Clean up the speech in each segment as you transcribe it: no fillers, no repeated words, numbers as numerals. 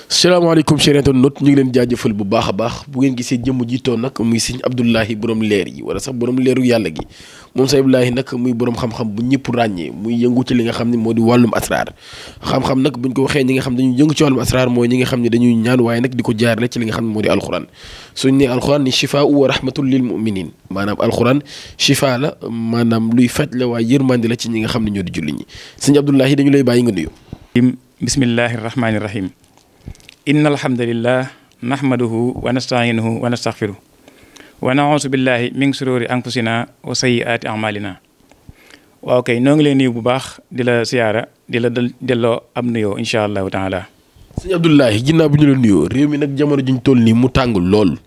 salaamaaleykum chers internautes ñu ngi leen jaajëfal bu baax a baax bu ngeen gisee jëmm jiitoo nag muy sëñ Abdoulahi borom leer yi wala sax borom leeru yàlla gi moom sëñ Abdoulahi nag muy borom xam-xam bu ñëpp ràññee muy yëngu ci li nga xam ne moo di wàllum asraar xam-xam nag buñ ko waxee ñi nga xam dañuy yëngu ci wàllum asraar mooy ñi nga xam ne dañuy ñaan waaye nag di ko jaarale ci li nga xam ne moo di alxuraan suñ ne alxuraan ni shifaa wa rahmatul lil muminin maanaam alxuraan shifaa la maanaam luy faj la waaye yërmandi la ci ñi nga xam ne ñoo di julli ñi sëñ Abdoulahi dañu lay bàyyi nga nuyu. bismillahi rahmaani rahim. inna alhamdulillah nahmaduhu wa nasta'inuhu wa nastaghfiruh wa na'udhu billahi min sururi anfusina wa sayyiati a'malina. waaw kay noo ngi leen nuyu bu baax di la siyaara di la delloo am nuyoo incha allahu taala. sëñ Abdoulahi ginnaaw bi ñu la nuyoo réew mi nag jamono juñ toll nii mu tàng lool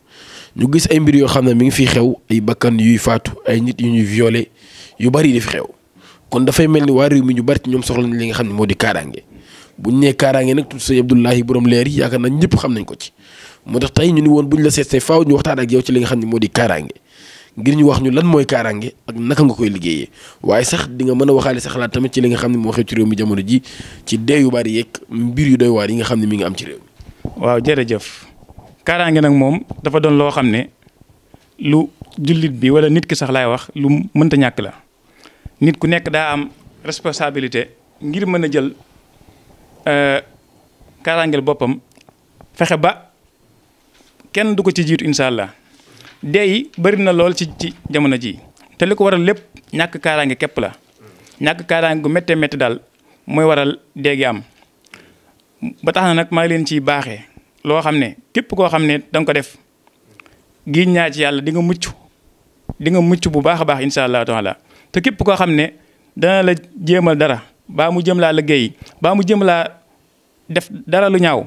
ñu gis ay mbir yoo xam ne mi ngi fi xew ay bakkan yuy faatu ay nit yu ñuy violé yu bari di fi xew kon dafay mel ni waa réew mi ñu bari ci ñoom soxla nañ li nga xam ne moo di kaaraange buñ nee kaaraange nag tudd sëñ Abdoulahi borom leer yi yaakaar naa ñëpp xam nañ ko ci moo tax tey ñu ni woon buñ la seet faaw ñu waxtaan ak yow ci li nga xam ne moo di kaaraange ngir ñu wax ñu lan mooy kaaraange ak naka nga koy liggéeyee waaye sax di nga mën a waxaale sa xalaat tamit ci li nga xam ne moo xew ci réew mi jamono ji ci dee yu bari yeeg mbir yu doy waar yi nga xam ne mi ngi am ci réew mi. waaw jërëjëf kaaraange nag moom dafa doon loo xam ne lu jullit bi wala nit ki sax laay wax lu mënta ñàkk la nit ku nekk daa am responsabilité ngir mën a jël kaaraangeel boppam fexe ba kenn du ko ci jiitu incha allah dee yi bëri na lool ci jamono ji te li ko waral lépp ñàkk kaaraange képp la ñàkk kaaraange gu méttee métti daal mooy waral dee gi am ba tax na nag maa ngi leen ciy baaxee loo xam ne képp koo xam ne da nga ko def giñ ñaa ci yàlla di nga mucc bu baax a baax incha allah taala te képp koo xam ne dana la jéemal dara baa mu jëm laa liggéey baa mu jëm laa def dara lu ñaaw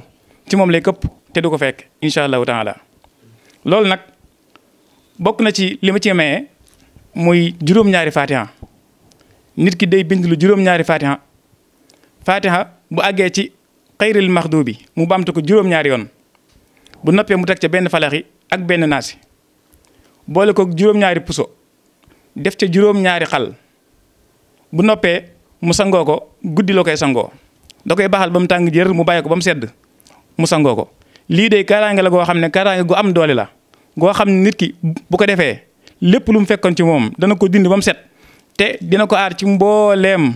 ci moom lay këpp te du ko fekk incha allahu taala loolu nag bokk na ci li ma ci maye muy juróom-ñaari fatiha nit ki day bind lu juróom-ñaari fatiha bu àggee ci xayril maxdubi mu bamtu ko juróom-ñaari yoon bu noppee mu teg ca benn falaxi ak benn naasi boole ko juróom-ñaari puso def ca juróom-ñaari xal bu noppee mu sangoo ko guddi la koy sangoo da koy baxal ba mu tàng jër mu bàyyi ko ba mu sedd mu sangoo ko lii de kaaraange la goo xam ne kaaraange gu am doole la goo xam ne nit ki bu ko defee lépp lu mu fekkoon ci moom dana ko dindi ba mu set te dina ko aar ci mbooleem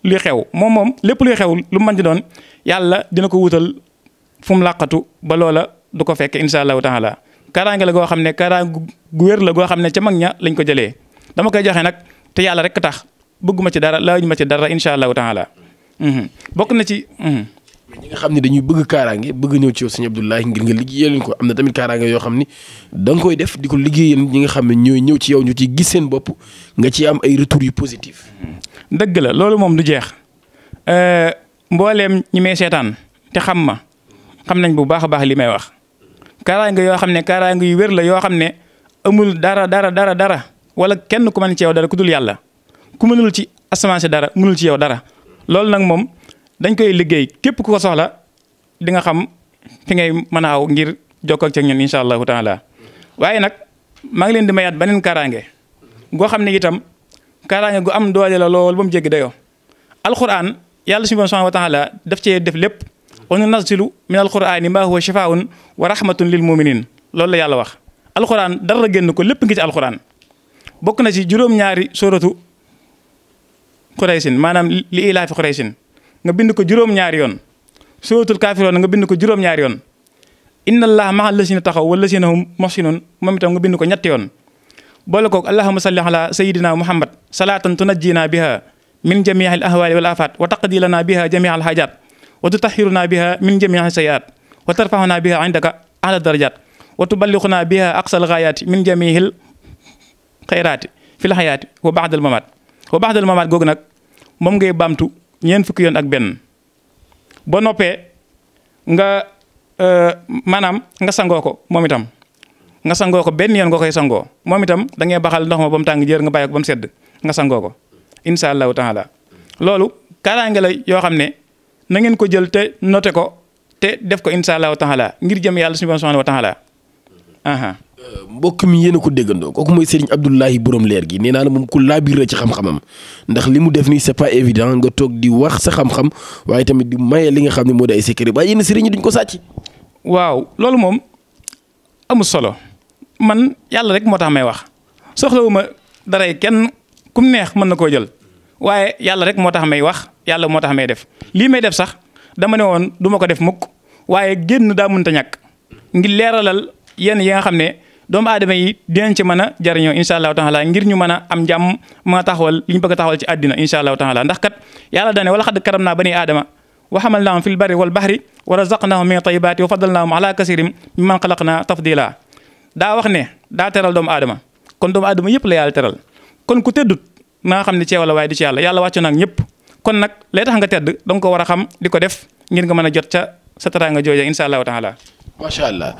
luy xew moom lépp luy xew lu mu mën di doon yàlla dina ko wutal fu mu làqatu ba loola du ko fekk incha allahu taala kaaraange la goo xam ne kaaraange gu wér la goo xam ne ca mag ña lañ ko jëlee dama koy joxe nag te yàlla rek tax bëgguma ci dara laaju ma ci dara incha allahu taala bokk na ci. ñi nga xam ne dañuy bëgg kaaraange bëgg ñëw ci yow sëñ Abdoulahi ngir nga liggéeyal leen ko am na tamit kaaraange yoo xam ni da nga koy def di ko liggéeyal ñi nga xam ne ñooy ñëw ci yow ñu ciy gis seen bopp nga ci am ay retours yu positif. dëgg la loolu moom du jeex mbooleem ñi may seetaan te xam nañ bu baax a baax li may wax kaaraange yoo xam ne kaaraange yu wér la yoo xam ne amul dara wala kenn ku mën ci yow dara ku dul yàlla ku mënul ci asamaan si dara mënul ci yow dara loolu nag moom dañ koy liggéey képp ku ko soxla di nga xam fi ngay mën a aw ngir jokkoo ak ñun incha allahu taala waaye nag maa ngi leen di mayaat beneen kaaraange goo xam ne itam kaaraange gu am doole la lool ba mu jéggi dayoo alquran yàlla subhanahu wa taala daf cee def lépp wa nunazzilu min alqurani ma huwa shifaun wa rahmatun lil muminin loolu la yàlla wax alquran dara génn ko lépp ngi ci alquran bokk na ci juróom-ñaari suratu Quraysin maanaam li ilaafi Quraysin nga bind ko juróom-ñaari yoon suratul kaafiroon nga bind ko juróom-ñaari yoon inna allaha ma'a lasina taxaw wa lasina hum muhsinun moom itam nga bind ko ñetti yoon boole koog allahumma salli ala sayidina muhammad salatan tunajjina biha min jami'il ahwali wal afat wa taqdi lana biha jami'al hajat wa tutahhiruna biha min jami'is sayyiat wa tarfa'una biha indaka ala darajat wa tuballighuna biha aqsal ghayati min jami'il khayrati fil hayati wa ba'dal mamat googu nag moom ngay bamtu ñeent fukki yoon ak benn ba noppee nga maanaam nga sangoo ko moom itam nga sangoo ko benn yoon nga koy sangoo moom itam da ngay baxal ndox ma ba mu tàng jër nga bàyyi ko ba mu sedd nga sangoo ko incha allahu taala loolu kaaraange la yoo xam ne na ngeen ko jël te noté ko te def ko incha allahu taala ngir jëm yàlla subhanahu wa taala. mbokk mi yéen a ko déggandoo kooku mooy Serigne Abdoulahi borom leer gi nee naa la moom ku laabir la ci xam-xamam ndax li mu def nii c'est pas évident nga toog di wax sa xam-xam waaye tamit di maye li nga xam ne moo di ay secret waaye yéen Serigne duñ ko sàcc. waaw loolu moom amul solo man yàlla rek moo tax may wax soxlawuma daray kenn kum neex mën na koo jël waaye yàlla rek moo tax may wax yàlla moo tax may def lii may def sax dama ne woon du ma ko def mukk waaye génn daa mënta ñàkk ngir leeralal yenn yi nga xam ne doomu aadama yi dinañ ci mën a jariñoo incha allahu taala ngir ñu mën a am jàmm mën a taxawal li ñu bëgg a taxawal ci àddina incha allahu taala ndax kat yàlla dane wala xadd karam naa bani aadama wa hamalnaahum fil barri wal bahri wa razaqnaahum min tayyibaati wa faddalnaahum ala kasirin mimman xalaqnaa tafdila daa wax ne daa teral doomu aadama kon doomu aadama yëpp la yàlla teral kon ku teddut na nga xam ne ceew la waaye du ci yàlla yàlla wàccu naag ñëpp kon nag lay tax nga tedd da nga ko war a xam di ko def ngir nga mën a jot ca sa teraanga jooja incha allahu taala. macha allah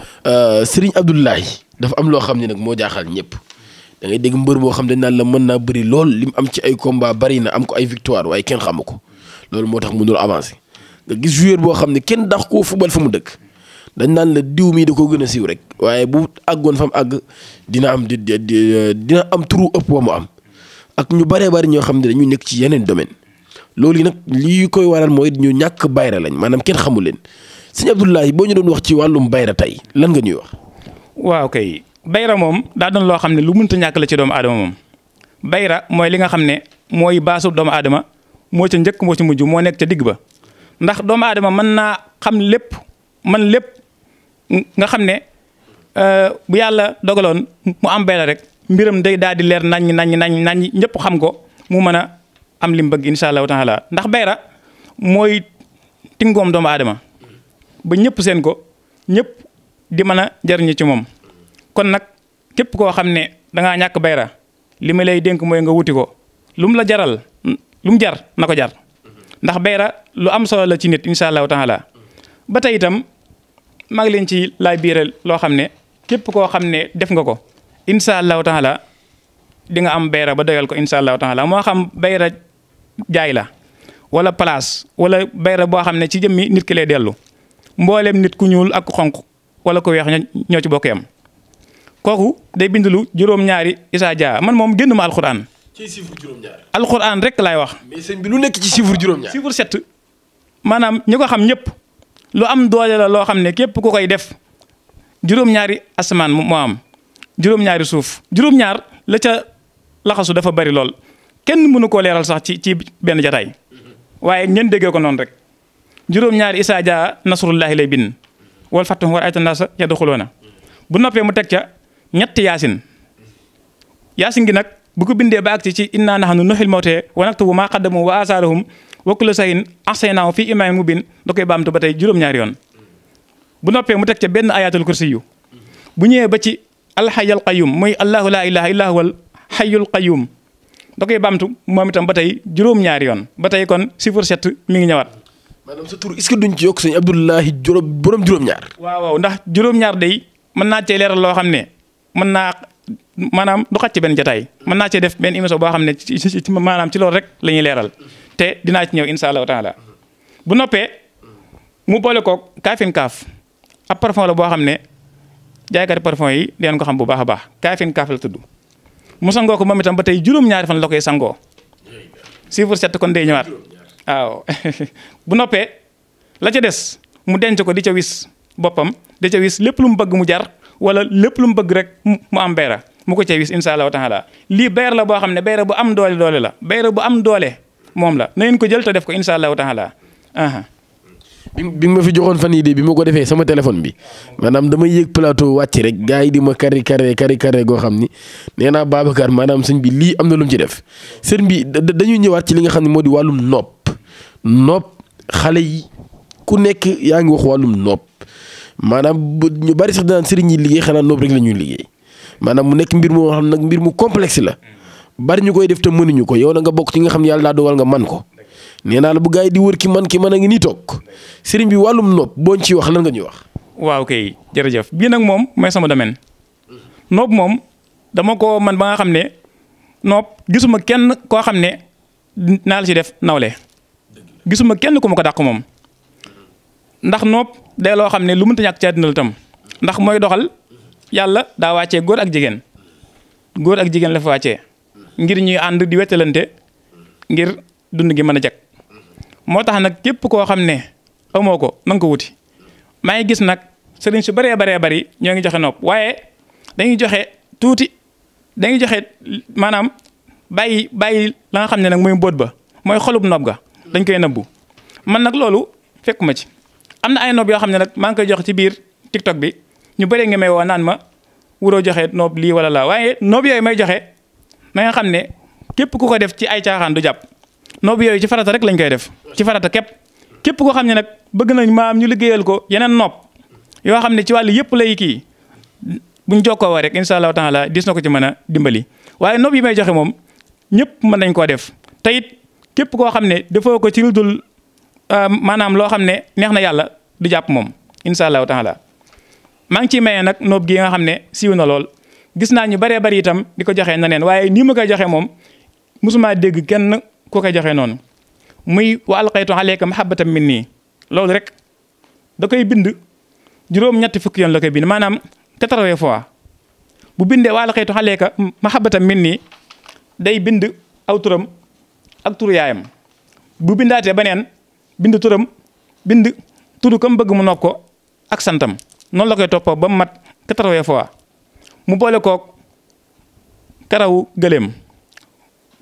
Serigne Abdoulahi dafa am loo xam ne nag moo jaaxal ñëpp da ngay dégg mbër boo xam ne naan la mën naa bëri lool lim am ci ay combat bari na am ko ay victoire waaye kenn xamu ko loolu moo tax mënul avancer nga gis joueur boo xam ne kenn dax koo fubal fa mu dëkk dañ naan la diw mii da koo gën a siiw rek waaye bu àggoon fa mu àgg dina am turu ëpp wa mu am ak ñu baree bari ñoo xam ne dañu nekk ci yeneen domaine loolu yi nag lii koy waral mooy ñu ñàkk bayra lañ maanaam kenn xamu leen sëñ Abdoulahi boo ñu doon wax ci wàllum bayra tey lan nga ñuy wax. waaw kay bayra moom daa doon loo xam ne lu mënta ñàkk la ci doomu aadama moom bayra mooy li nga xam ne mooy baasu doomu aadama moo ca njëkk moo ci mujj moo nekk ca digg ba ndax doomu aadama mën naa xam lépp man lépp nga xam ne bu yàlla dogaloon mu am bayra rek mbiram day daal di leer naññ ñëpp xam ko mu mën a am lim bëgg incha allahu taala ndax bayra mooy tingoom doomu aadama ba ñëpp seen ko ñëpp di mën a jariñu ci moom kon nag képp koo xam ne dangaa ñàkk bayra li ma lay dénk mooy nga wuti ko lu mu la jaral lu mu jar na ko jar ndax bayra lu am solo la ci nit incha allahu taala ba tey itam maa ngi leen ci laay biiral loo xam ne képp koo xam ne def nga ko incha allahu taala di nga am bayra ba doyal ko incha allahu taala moo xam bayra jaay la wala place wala bayra boo xam ne ci jëmmi nit ki lay dellu mboolem nit ku ñuul ak ku xonq wala ku weex ñoo ci bokk yam kooku day bindulu juróom-ñaari Issa Dia man moom génn ma alxuraan. ci chiffre juróom-ñaar. alxuraan rek laay wax. mais sëñ bi lu nekk ci chiffre juróom-ñaar. chiffre 7 maanaam ñi ko xam ñëpp lu am doole la loo xam ne képp ku koy def juróom-ñaari asamaan moo am juróom-ñaari suuf juróom-ñaar la ca laxasu dafa bari lool kenn mënu koo leeral sax ci benn jataay waaye ngeen déggee ko noonu rek juróom-ñaari Issa Dia nasrullahi lay bind wal fattu war ayta naasa yadxuluuna bu noppee mu teg ca ñetti yaasin gi nag bu ko bindee ba agsi ci inna nahnu nuhyil mawtee wa naktubu maa qaddamu wa aasaarahum wa kulla shay'in ahsaynaahu fi imaamin mubiin da koy baamtu ba tey juróom-ñaari yoon bu noppee mu teg ca benn ayatul kursi yu bu ñëwee ba ci alhayyul qayyum muy allahu laa ilaha illa huwal hayyul qayyum da koy baamtu moom itam ba tey juróom-ñaari yoon ba tey kon chiffre 7 mi ngi ñëwaat. maanaam sa tur est-ce que duñ ci yokk sëñ Abdoulahi borom juróom-ñaar. waaw ndax juróom-ñaar day mën naa cee leeral loo xam ne mën naa maanaam du xaj ci benn jataay mën naa cee def benn émission boo xam ne ci maanaam ci loolu rek la ñuy leeral te dinaa ci ñëw incha allahu taala bu noppee mu boole koog kaafin kaaf ab parfum la boo xam ne jaaykati parfum yi deen ko xam bu baax a baax kaafin kaaf la tudd mu sangoo ko moom itam ba tey juróom-ñaari fan la koy sangoo chiffre 7 kon day ñëwaat waaw bu noppee la ca des mu denc ko di ca wis boppam di ca wis lépp lu mu bëgg mu jar wala lépp lu mu bëgg rek mu am bayra mu ko ca wis incha allahu taala lii bayra la boo xam ne bayra bu am doole la bayra bu am doole moom la na ngeen ko jël te def ko incha allahu taala. bi ma fi joxoon fan yii de bi ma ko defee sama téléphone bi maanaam dama yéeg plateau wàcc rek gars yi di ma kari carré goo xam ni nee naa Babacar maanaam sëñ bi lii am na lu mu ci def sëñ bi dañuy ñëwaat ci li nga xam ne moo di wàllum nopp xale yi ku nekk yaa ngi wax wàllum nopp maanaam ñu bari sax daan sëriñ yi liggéey xanaa nopp rek la ñuy liggéey maanaam mu nekk mbir moo xam nag mbir mu complexe la bari ñu koy def te mënuñu ko yow na nga bokk ci nga xam ne yàlla daa dogal nga man ko nee naa la bu gars yi di wër ki man a ngi nii toog sëriñ bi wàllum nopp boo ñu ciy wax lan nga ñuy wax. waaw kay jërëjëf bii nag moom mooy sama domaine nopp moom dama ko man ba nga xam ne nopp gisuma kenn koo xam ne naa la ci def nawle gisuma kenn ku ma ko dàq moom ndax nopp day loo xam ne lu mënta ñàkk ci àddina la tam ndax mooy doxal yàlla daa wàccee góor ak jigéen la fa wàccee ngir ñuy ànd di wettalante ngir dund gi mën a jag moo tax nag képp koo xam ne amoo ko na nga ko wuti. maa ngi gis nag sëriñ su bëree bari ñoo ngi joxe nopp waaye dañuy joxe tuuti dañuy joxe maanaam bàyyi la nga xam ne nag mooy mbóot ba mooy xolub nopp ga dañ koy nëbbu man nag loolu fekkuma ci. am na ay nopp yoo xam ne nag maa ngi koy joxe ci biir TikTok bi ñu bëree nga may woo naan ma wuroo joxe nopp lii wala laa waaye nopp yooyu may joxe na nga xam ne képp ku ko def ci ay caaxaan du jàpp nopp yooyu ci farata rek lañ koy def ci farata képp koo xam ne nag bëgg nañ maam ñu liggéeyal ko yeneen nopp yoo xam ne ci wàllu yëpp lay kii buñ jokkoo rek incha allahu taala dis na ko ci mën a dimbali waaye nopp yi may joxe moom ñëpp mën nañ koo def te it képp koo xam ne defoo ko ci lu dul maanaam loo xam ne neex na yàlla du jàpp moom incha allahu taala maa ngi ciy maye nag nopp gi nga xam ne siiw na lool gis naa ñu bëree bëri itam di ko joxee na neen waaye nii ma koy joxe moom mosuma dégg kenn ku koy joxe noonu muy wa alqaytu alayka mahabbatan minni loolu rek da koy bind juróom-ñetti fukki yoon la koy bind maanaam 80 fois bu bindee wa alqaytu alayka mahabbatan minni day bind aw turam ak turu yaayam bu bindaatee beneen bind turam bind turu kam bëgg mu nopp ko ak santam noonu la koy toppoo ba mu mat 80 fois mu boole kook karawu gëléem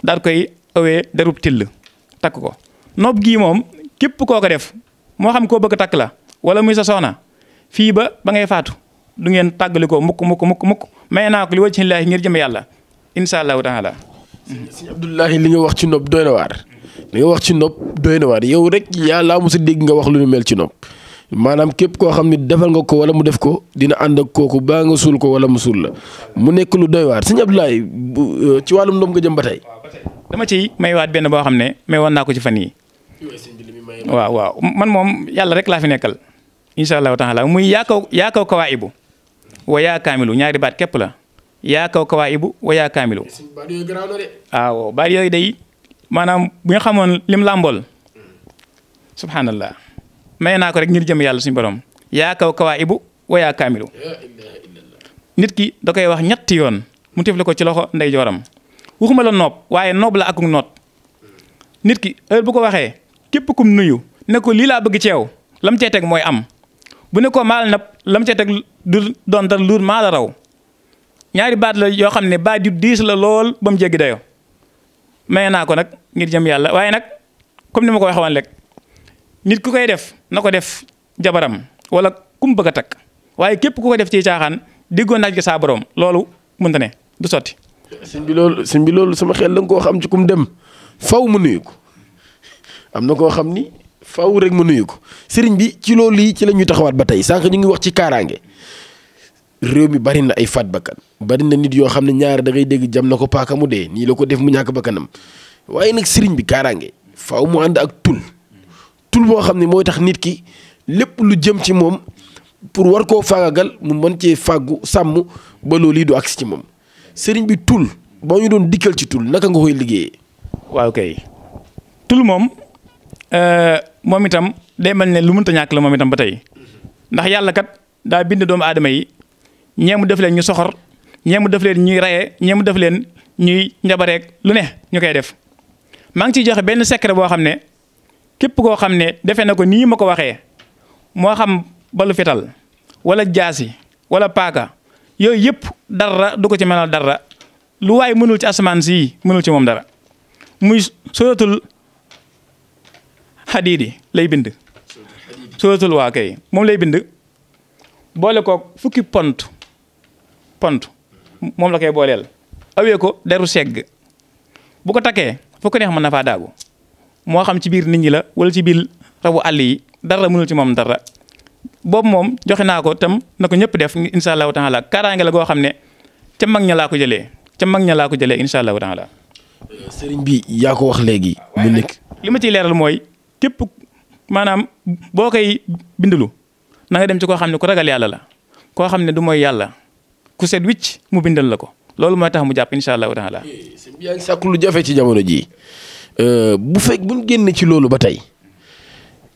daal koy ëwee derub till takk ko nopp gii moom képp koo ko def moo xam koo bëgg takk la wala muy sa soxna fii ba ngay faatu du ngeen tàggali ko mukk may naa ko li wajhi llaahi ngir jëm yàlla insha allahu taala. sëñ Abdoulahi li nga wax ci nopp doy na waar yow rek yàlla mos a dégg nga wax lu ñu mel ci nopp maanaam képp koo xam ne defal nga ko wala mu def ko dina ànd ak kooku baa nga suul ko wala mu suul la mu nekk lu doy waar sëñ Abdoulahi ci wàllum nopp nga jëm ba tey. dama ciy maywaat benn boo xam ne may woon naa ko ci fan yi waaw man moom yàlla rek laa fi nekkal incha allahu taala muy yaa kaw kawaayibu wa yaa kaamilu ñaari baat képp la yaa kaw kawaayibu wa yaa kaamilu waaw baat yooyu day maanaam bu ñu xamoon lim làmbool subhanallah may naa ko rek ngir jëm yàlla suñu borom yaa kaw kawaayibu wa yaa kaamilu nit ki da koy wax ñetti yoon mu tifle ko ci loxo ndeyjooram waxuma la noob waaye noob la akuk noot nit ki heure bu ko waxee képp kum nuyu ne ko lii laa bëgg ci yow lam cee teg mooy am bu ne ko maal nag lam cee teg du doon dara luur maa la raw ñaari baat la yoo xam ne baat yu diis la lool ba mu jéggi dayo maye naa ko nag ngir jëm yàlla waaye nag comme ni ma ko waxee woon rek nit ku koy def na ko def jabaram wala kum bëgg a takk waaye képp ku ko def ci caaxaan diggoo naaj gi saa borom loolu mënta ne du sotti. sëñ bi loolu sama xel la nga koo xam ci kum dem faw mu nuyu ko am na koo xam ni faw rek mu nuyu ko sëriñ bi ci loolu yi ci la ñuy taxawaat ba tey sànq ñu ngi wax ci kaaraange réew mi bari na ay faat bakkan bari na nit yoo xam ne ñaar da ngay dégg jam na ko paaka mu dee nii la ko def mu ñàkk bakkanam waaye nag sëriñ bi kaaraange faw mu ànd ak tul boo xam ne mooy tax nit ki lépp lu jëm ci moom pour war koo faagagal mu mën cee fàggu sàmm ba loolu yi du agsi ci moom sëriñ bi tul boo ñu doon dikkal ci tul naka nga koy liggéeyee. waaw kay tul moom moom itam day mel ne lu mënta ñàkk la moom itam ba tey ndax yàlla kat daa bind doomu aadama yi ñee mu def leen ñu soxor ñee mu def leen ñuy rayee ñee mu def leen ñuy njabareek lu ne ñu koy def maa ngi ciy joxe benn secret boo xam ne képp koo xam ne defe na ko nii ma ko waxee moo xam balu fetal wala jaasi wala paaka yooyu yëpp dara du ko ci melal dara lu waay mënul ci asamaan si mënul ci moom dara muy suratul xadiidi lay bind suratul waa kay moom lay bind boole koog fukki pont moom la koy booleel awee ko deru segg bu ko takkee foo ko neex mën na faa daagu moo xam ci biir nit ñi la wala ci biir rabu àll yi dara mënul ci moom dara boobu moom joxe naa ko tam na ko ñëpp def incha allahu taala kaaraange la goo xam ne ca mag ña laa ko jëlee incha allahu taala. sëriñ bi yaa ko wax léegi. mu nekk li ma ciy leeral mooy képp maanaam boo koy bindulu na nga dem ci koo xam ne ku ragal yàlla la koo xam ne du mooy yàlla ku set wicc mu bindal la ko loolu mooy tax mu jàpp incha allahu taala. sëriñ bi yaa ngi sàkk lu jafe ci jamono jii bu ñu génne ci loolu ba tey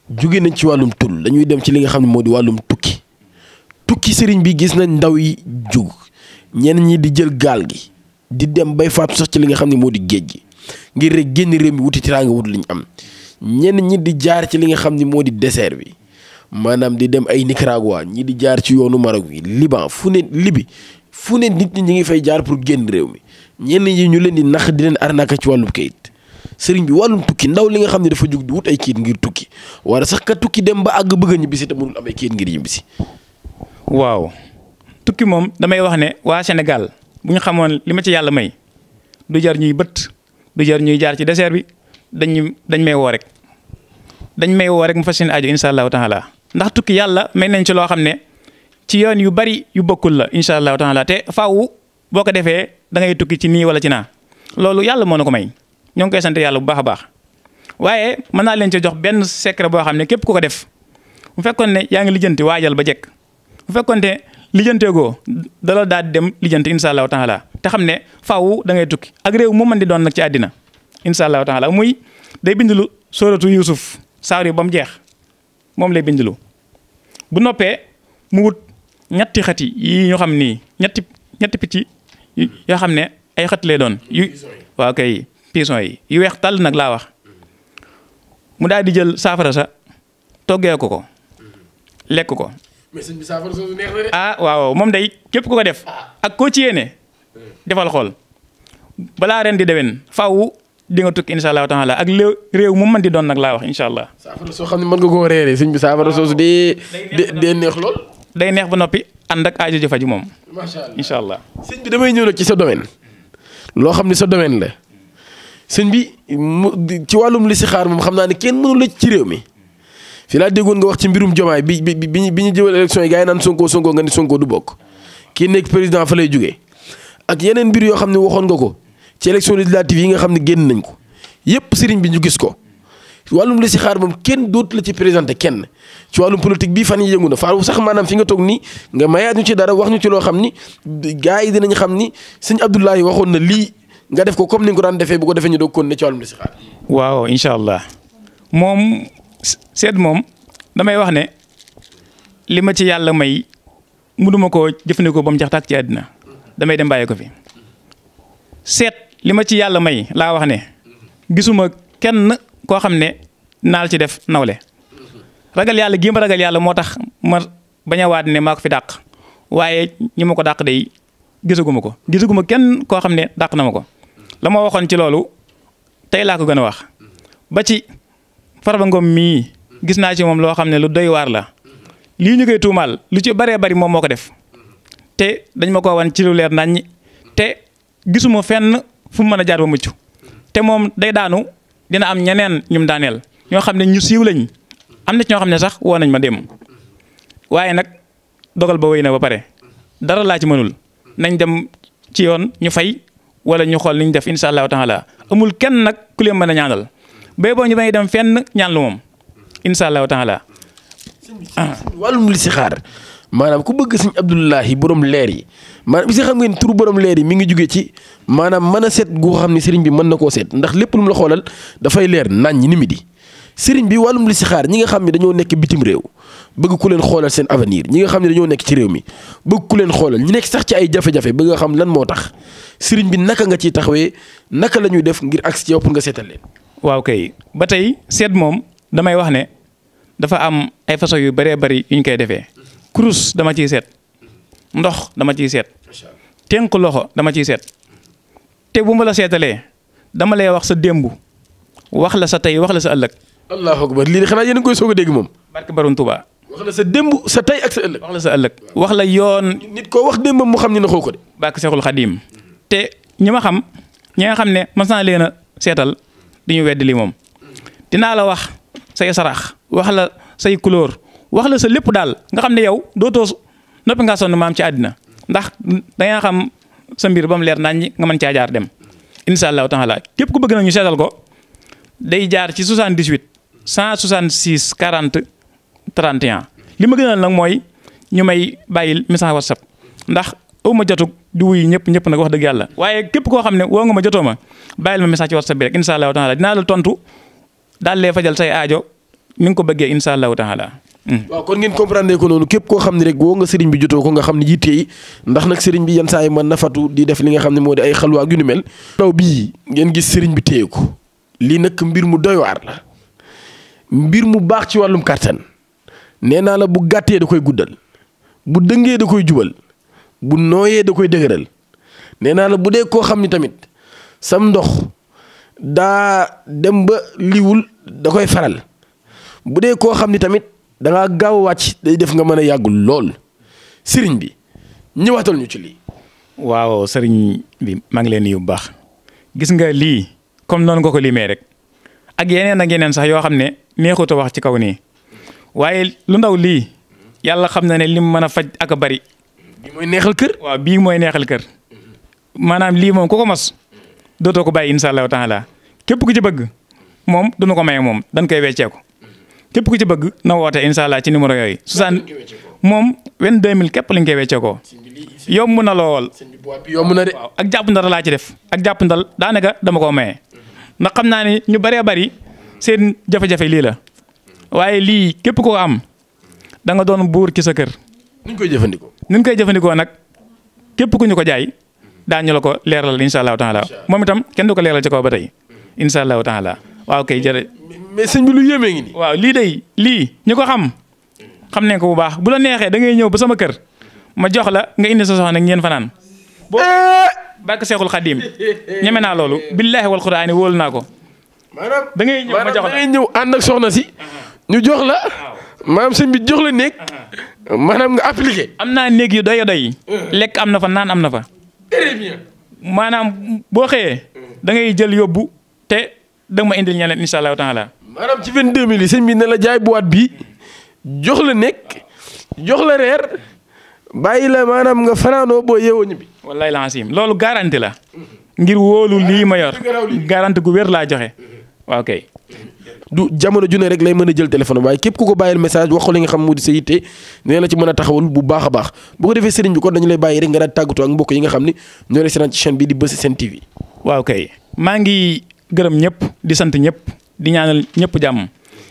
jóge nañ ci wàllum tul dañuy dem ci li nga xam ne moo di wàllum tukki tukki sëriñ bi gis nañ ndaw yi jug ñenn ñi di jël gaal gi di dem bay faatu sax ci li nga xam ne moo di géej gi ngir rek génn réew mi wuti tiraanga wut liñ am ñenn ñi di jaar ci li nga xam ne moo di désert bi maanaam di dem ay Nicaragua ñi di jaar ci yoonu Maroc bi Liban fu ne Libi fu ne nit ñi ngi fay jaar pour génn réew mi ñenn ñi ñu leen di nax di leen arnaaka ci wàllum kayit sëriñ bi wàllum tukki ndaw li nga xam ne dafa jug di wut ay kayit ngir tukki wala sax ka tukki dem ba àgg bëgg a ñibbisi te mënul am ay kayit ngir ñibbisi. waaw tukki moom damay wax ne waa Sénégal bu ñu xamoon li ma ci yàlla may du jar ñuy bët du jar ñuy jaar ci désert bi dañ may woo rek mu fas yéene aajo incha allahu taala ndax tukki yàlla may nañ ci loo xam ne ci yoon yu bari yu bokkul la incha allahu taala te faaw boo ko defee da ngay tukki ci nii wala ci naa loolu yàlla moo na ko may ñoo ngi koy sant yàlla bu baax a baax waaye mën naa leen ci jox benn secret boo xam ne képp ku ko def bu fekkoon ne yaa ngi lijjanti waajal ba jekk bu fekkoon ne lijjanteegoo dala daal di dem lijjanti incha allahu taala te xam ne faaw da ngay tukki ak réew mu mën di doon nag ci àddina incha allahu taala muy day bindlu sóoratu Yuusuf saar yi ba mu jeex moom lay bindlu bu noppee mu wut ñetti xët yi ñu xam nii ñetti picc yoo xam ne ay xët lay doon yu waaw kay pison yi yu weex tàll nag laa wax mu daal di jël saafara sa toggee ko lekk ko. mais sëñ bi saafara soosu neex na de. ah waaw moom day képp ku ko def ak koo ci yéene defal xool balaa ren di déwén faaw di nga tukki incha allahu taala ak réew mu mën di doon nag laa wax incha allah. saafara soo xam ne mën nga koo reeree sëñ bi saafara soosu dee neex lool. day neex ba noppi ànd ak aajo jëfa ji moom. macha allah incha allah. sëñ bi damay ñëw nag ci sa domaine loo xam ne sa domaine la sëñ bi ci wàllum listixaar moom xam naa ne kenn mënu la ci réew mi fii laa déggoon nga wax ci mbirum Jomaay bi ñu jëwal élection yi gars yi naan Sonko nga ni Sonko du bokk kii nekk président fa lay jógee ak yeneen mbir yoo xam ne waxoon nga ko ci élection législative yi nga xam ne génn nañ ko yépp sëriñ bi ñu gis ko wàllum listixaar moom kenn dootu la ci présenté kenn ci wàllum politique bii fan yi yëngu na faaw sax maanaam fi nga toog nii nga mayaat ñu ci dara wax ñu ci loo xam ni gars yi dinañ xam ni sëñ Abdoulaye waxoon na lii nga def ko comme ni nga ko daan defee bu ko defee ñu doog kon ne ci wàllum listixaar. waaw incha allah moom seet moom damay wax ne li ma ci yàlla may mënuma koo jëfandikoo ba mu jax tàkk ci àddina damay dem bàyyi ko fi seet li ma ci yàlla may laa wax ne gisuma kenn koo xam ne naal ci def nawle ragal yàlla gii ma ragal yàlla moo tax ma bañ a waat ne maa ko fi dàq waaye ñi ma ko dàq day gisaguma kenn koo xam ne dàq na ma ko la ma waxoon ci loolu tey laa ko gën a wax ba ci Farba Ngom mii gis naa ci moom loo xam ne lu doy waar la lii ñu koy tuumaal lu ci baree bari moom moo ko def te dañ ma ko wan ci lu leer naññ te gisuma fenn fu mu mën a jaar ba mucc te moom day daanu dina am ñeneen ñum daaneel ñoo xam ne ñu siiw lañ am na ci ñoo xam ne sax woo nañ ma dem waaye nag dogal ba wéy na ba pare dara laa ci mënul nañ dem ci yoon ñu fay wala ñu xool ni ñu def incha allahu taala amul kenn nag ku leen mën a ñaanal bay boo ñu may dem fenn ñaan lu moom incha allahu taala. wàllum listixaar maanaam ku bëgg sëñ Abdoulahi borom leer yi maanaam si xam ngeen turu borom leer yi mi ngi jugee ci maanaam mën a seet gu xam ne sëriñ bi mën na koo seet ndax lépp lu mu la xoolal dafay leer nañ ni mi di sëriñ bi wàllum listixaar ñi nga xam ne dañoo nekk bitim réew bëgg ku leen xoolal seen avenir ñi nga xam ne dañoo nekk ci réew mi bëgg ku leen xoolal ñi nekk sax ci ay jafe-jafe bëgg nga xam lan moo tax sëriñ bi naka nga ciy taxawee naka la ñuy def ngir agsi ci yow pour nga seetal leen. waaw kay ba tey seet moom damay wax ne dafa am ay façon yu bëree bëri yu ñu koy defee kurus dama ciy seet ndox dama ciy seet tënk loxo dama ciy seet te bu ma la seetalee dama lay wax sa démb wax la sa tey wax la sa ëllëg. allahu akbar lii de xanaa yéen a ngi koy soog a dégg moom. barke Baroum Touba. wax la sa démb sa tey ak sa ëllëg. wax la sa ëllëg. wax la yoon. nit koo wax démbam mu xam ni na xoo ko de. barke Seexul Xadiim te ñi ma xam ñi nga xam ne mas naa leen a seetal di ñu weddi lii moom dinaa la wax say sarax wax la say couleur wax la sa lépp daal nga xam ne yow dootoo noppi ngaa sonn maam ci àddina ndax danga xam sa mbir ba mu leer nañ nga mën caa jaar dem incha allahu taala képp ku bëgg na ñu seetal ko day jaar ci 78 166 40 31 li ma gënal nag mooy ñu may bàyyil message WhatsApp ndax aw ma jotug di wuyu ñëpp nag wax dëgg yàlla waaye képp koo xam ne woo nga ma jotoo ma bàyyil ma message ci WhatsApp bi rek incha allahu taala dinaa la tontu daal lee fajal say aajo ni nga ko bëggee incha allahu taala waaw kon ngeen comprendre ko noonu képp koo xam ne rek woo nga sëriñ bi jotoo ko nga xam ne yitte yi ndax nag sëriñ bi yenn saa yi mën na fatu di def li nga xam ne moo di ay xalwa ak yu ni mel. ndaw bii ngeen gis sëriñ bi téye ko lii nag mbir mu doy waar la mbir mu baax ci wàllum kàttan nee naa la bu gàttee da koy guddal bu dëngee da koy jubal bu nooyee da koy dëgëral nee naa la bu dee koo xam ni tamit sam ndox daa dem ba liwul da koy faral bu dee koo xam ni tamit da ngaa gaaw a wàcc day def nga mën a yàggul lool sëriñ bi ñëwaatal ñu ci lii. waaw sëriñ bi maa ngi leen nuyu bu baax gis nga lii comme noonu nga ko limee rek ak yeneen sax yoo xam ne neexut a wax ci kaw nii waaye lu ndaw lii yàlla xam na ne lim mën a faj ak a bari. bii mooy neexal kër. waaw bii mooy neexal kër maanaam lii moom ku ko mos dootoo ko bàyyi incha allahu taala képp ku ci bëgg moom duñu ko maye moom dañ koy wecceeku képp ku ci bëgg na woote incha allah ci numéro yooyu. moom 22000 képp lañ koy wecceekoo yomb na lool. yomb na de. waaw ak jàpp ndal laa ci def ak jàpp ndal daanaka dama koo maye ndax xam naa ne ñu bëree bëri seen jafe-jafe lii la waaye lii képp koo am da nga doon buur ci sa kër. nuñ koy jëfandikoo. nuñ koy jëfandikoo nag képp ku ñu ko jaay daañu la ko leeral incha allahu taala moom itam kenn du ko leeral ci kaw ba tey incha allahu taala waaw kay jërëjëf. mais sëñ bi lu yéemee ngi nii. waaw lii ñu ko xam nañ ko bu baax bu la neexee da ngay ñëw ba sama kër ma jox la nga indi sa soxna ngeen fanaan. boo barke Seexul Xadiim ñeme naa loolu billaahi wal quraani wóolu naa ko. maanaam da ngay ñëw ma jox la da ngay ñëw ànd ak soxna si. ñu jox la. maanaam sëñ bi jox la néeg. maanaam nga appliqué. am naa néeg yu doy lekk am na fa naan am na fa. très bien. maanaam boo xëyee da ngay jël yóbbu te da nga ma indil ñeneen incha allahu taala. maanaam ci 22000 yi sëñ bi ne la jaay boîte bi jox la nekk jox la reer bàyyi la maanaam nga fanaanoo boo yeewoo ñibbi. wallaay la asim loolu garanti la ngir wóolu lii ma yor garanti gu wér laa joxe waaw kay. du jamono ju ne rek lay mën a jël téléphone waaye képp ku ko bàyyil message wax ko li nga xam moo di sa yitte nee la ci mën a taxawal bu baax a baax bu ko defee sëriñ bi kon dañu lay bàyyi rek nga daal tàggatoo ak mbokk yi nga xam ne ñoo lay seetaan ci chaîne bi di Beus Sen TV. waaw kay maa ngi gërëm ñëpp di sant ñëpp di ñaanal ñëpp jàmm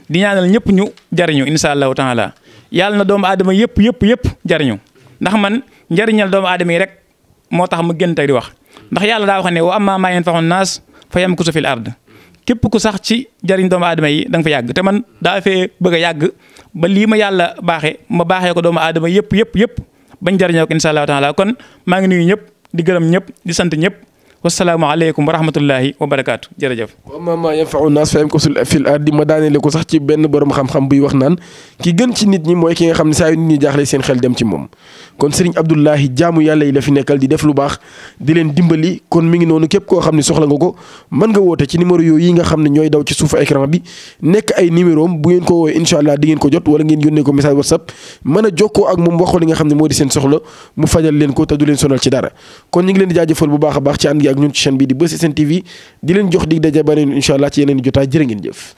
di ñaanal ñëpp ñu jariñu incha allahu taala yàlla na doomu aadama yëpp jariñu ndax man njariñal doomu aadama yi rek moo tax ma gën tey di wax ndax yàlla daa wax ne wa ammaa maa yanfa'u naas fa yamkusu fil ard képp ku sax ci jariñ doomu aadama yi da nga fa yàgg te man daa fee bëgg a yàgg ba lii ma yàlla ma baaxee ko doomu aadama yëpp bañ jariñoo ko incha allahu taala kon maa ngi nuyu ñëpp di gërëm ñëpp di sant ñëpp wasalaamaaleykum wa rahmatullahi wa barakaatu jërëjëf. wa ammaa maa yanfa'u naas fa yamkusu fil ardi ma daaneele ko sax ci benn borom xam-xam buy wax naan ki gën ci nit ñi mooy ki nga xam ne saa yu nit ñi jaaxle seen xel dem ci moom. kon Serigne Abdoulahi jaamu yàlla yi la fi nekkal di def lu baax di leen dimbali kon mi ngi noonu képp koo xam ne soxla nga ko mën nga woote ci numéro yooyu yi nga xam ne ñooy daw ci suufu écran bi nekk ay numéro am bu ngeen ko woowee incha allah di ngeen ko jot wala ngeen yónnee ko message WhatsApp mën a jokkoo ak moom waxoo li nga xam ne moo di seen soxla mu fajal leen ko te du leen sonal ci dara kon ñu ngi leen di jaajëfal bu baax a baax ci ànd gi ak ñun ci chaîne bi di Beus Sen TV di leen jox dig daje ba incha allah ci yeneen i jotaay jërë ngeen jëf